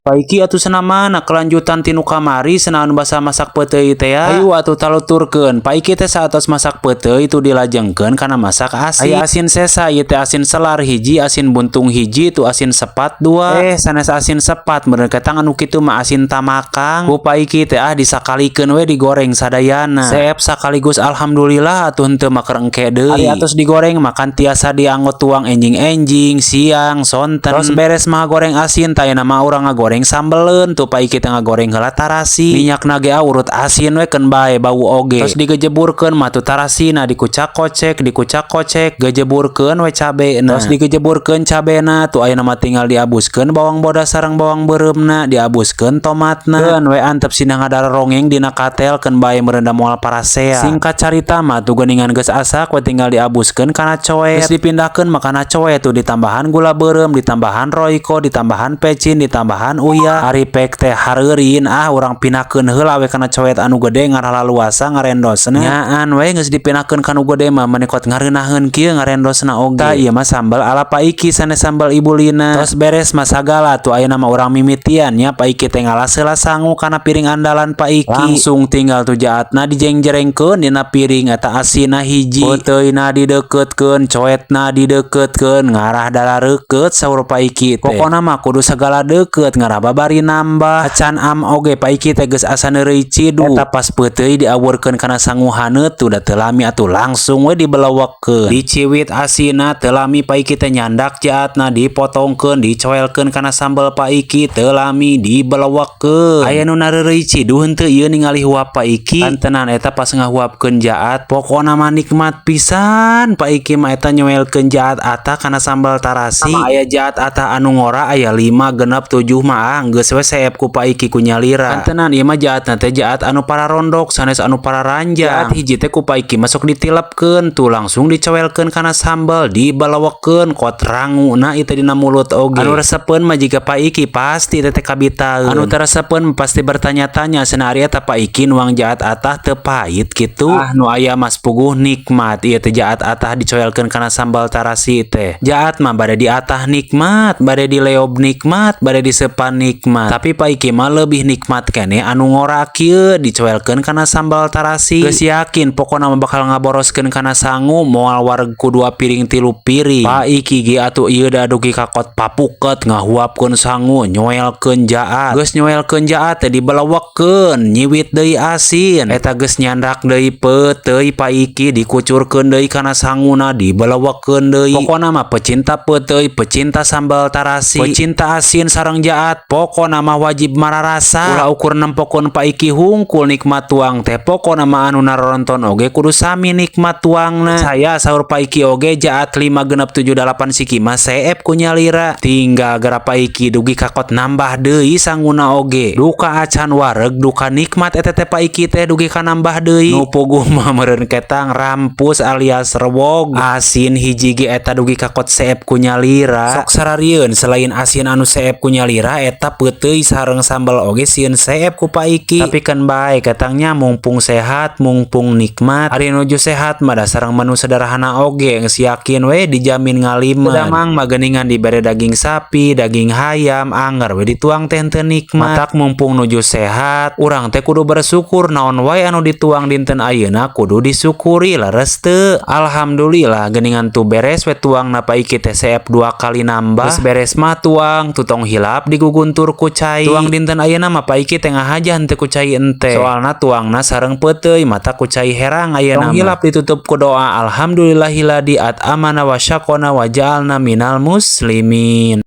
Pa Iki atuh cenah mana kelanjutan ti nu kamari cenah anu basa masak peuteuy teh ya. Ayo atuh taluturkeun. Pa Iki teh saatos masak peuteuy itu dilajengkeun kana masak asin. Aya asin sesa ieu teh, asin selar hiji, asin buntung hiji, tuh asin sepat dua. Eh, sanes asin sepat meureun ketang anu kitu mah asin tamakang. Ku Pa Iki teh ah disakalikeun we digoreng sadayana. Seep sakaligus, alhamdulillah atuh, henteu mah keur engke deui. Ari atos digoreng makan tiasa dianggo tuang enjing-enjing, siang, sonten. Terus beres mah goreng asin, tah ayeuna mah urang ngagoreng sambeleun. Tuh Pa Iki teh ngagoreng heula tarasi. Minyakna ge urut asin we, keun bae bau oge. Terus digejeburkeun mah tuh tarasina, dikucak kocek, dikucak kocek, gejeburkeun we cabena. Terus digejeburkeun cabena tuh, ayeuna mah tinggal diabuskeun bawang bodas sareng bawang beureumna, diabuskeun tomatna. Keun we antep sina ngadarorongeng dina katel, keun bae meureun da moal parasea. Singkat carita mah tuh geuningan geus asak we, tinggal diabuskeun kana coet. Geus dipindahkeun mah kana coet tuh, ditambahan gula beureum, ditambahan Royco, ditambahan pecin, ditambahan uyah. Ari pek teh hareurin ah, urang pindahkeun heula we kana coet anu gede ngarah laluasa ngarendosna. Nyaan we geus dipindahkeun ka nu gede mah, meuni kot ngareunaheun kieu ngarendosna oge. Tah, ieu mah sambal ala Pa Iki, sanes sambal Ibu Lina. Tos beres mah sagala tuh, ayeuna mah urang mimitian nya. Pa Iki teh ngalas heula sangu kana piring andalan Pa Iki. Langsung tinggal tuh jaatna dijengjerengkeun dina piring eta, asinna hiji, peuteuyna dideukeutkeun, coetna dideukeutkeun, ngarah dalareukeut saur Pa Iki teh. Pokona mah kudu sagala deukeut ngarah babari nambah. Acan am oge Pa Iki teh geus asa neureuy cidu. Eta pas peuteuy diawurkeun kana sangu haneut tuh, da teu lami atuh langsung we dibelewekkeun. Diciwit asinna, teu lami Pa Iki teh nyandak jaatna, dipotongkeun, dicoelkeun kana sambal Pa Iki, teu lami dibelewekkeun. Aya nu nareureui ciduh henteu ieu ningali huap Pa Iki? Kantenan eta pas ngahuapkeun jaat, pokona mah nikmat pisan Pa Iki mah eta nyoelkeun jaat atah kana sambal tarasi. Sama aya jaat atah anu ngora aya 5, 6, 7 mah ah geus we seep ku Pa Iki ku nyalira. Kantenan ieu mah jaatna teh jaat anu pararondok, sanes anu pararanjang. Jaat hiji teh ku Pa Iki masuk ditilepkeun tuh, langsung dicoelkeun kana sambal, dibelewekkeun, kot ranguna ieu teh dina mulut oge. Anu resepeun mah jiga Pa Iki pasti teh teh kabitaeun. Anu teu resepeun pasti bertanya-tanya cenah, ari eta Pa Iki nuang jaat atah teu pahit kitu? Ah, nu aya mas puguh nikmat ieu teh jaat atah dicoelkeun kana sambal tarasi teh. Jaat mah bade diatah nikmat, bade dileob nikmat, bade disepan nikmat. Tapi Pa Iki mah lebih nikmat keneh anu ngora kieu dicoelkeun kana sambal tarasi. Geus yakin pokona mah bakal ngaboroskeun kana sangu, moal wareg ku dua piring, tilu piring. Pa Iki ge atuh ieu da dugi ka kot papuket ngahuapkeun sangu, nyoelkeun jaat. Geus nyoelkeun jaat teh dibelewekkeun, nyiwit deui asin. Eta geus nyandak deui peuteuy Pa Iki, dikucurkeun deui kana sanguna, dibelewekkeun deui. Pokona mah pecinta peuteuy, pecinta sambal tarasi, pecinta asin sareng jaat, pokona mah wajib mararasa. Ulah ukur nempokeun Pa Iki hungkul nikmat tuang teh, pokona mah anu naronton oge kudu sami nikmat tuangna. Saya saur Pa Iki oge jaat 5, 6, 7, 8 siki mah seep ku nyalira. Tinggal gara Pa Iki dugi ka kot nambah deui sanguna oge. Duka acan wareg, duka nikmat eta teh Pa Iki teh dugi ka nambah deui. Nu puguh mah meureun ketang rampus alias rewog. Asin hiji ge eta dugi ka kot seep ku nyalira. Sok sararieun, selain asin anu seep ku nyalira, eta peuteuy sareng sambal oge sieun seep ku Pa Iki. Tapi kan bae ketangnya, mumpung sehat, mumpung nikmat. Ari nuju sehat mah da sareng menu sederhana oge geus yakin we dijamin ngaliman. Damang mah geuningan dibere daging sapi, daging hayam, anger we dituang teh henteu nikmat. Matak mumpung nuju sehat, urang teh kudu bersyukur, naon wae anu dituang dinten ayeuna kudu disyukuri, leres teu? Alhamdulillah geuningan tuh beres we tuangna, Pa Iki teh seep dua kali nambah. Geus beres mah tuang, tu tong hilap diguguntur ku cai. Tuang dinten ayeuna mah Pa Iki teh ngahaja henteu ku cai ente. Soalna tuangna sareng peuteuy, mata ku cai herang ayeuna. Tong hilap ditutup ku doa, alhamdulillahilladzi at'amana wa syaqona wa ja'alna minal muslimin.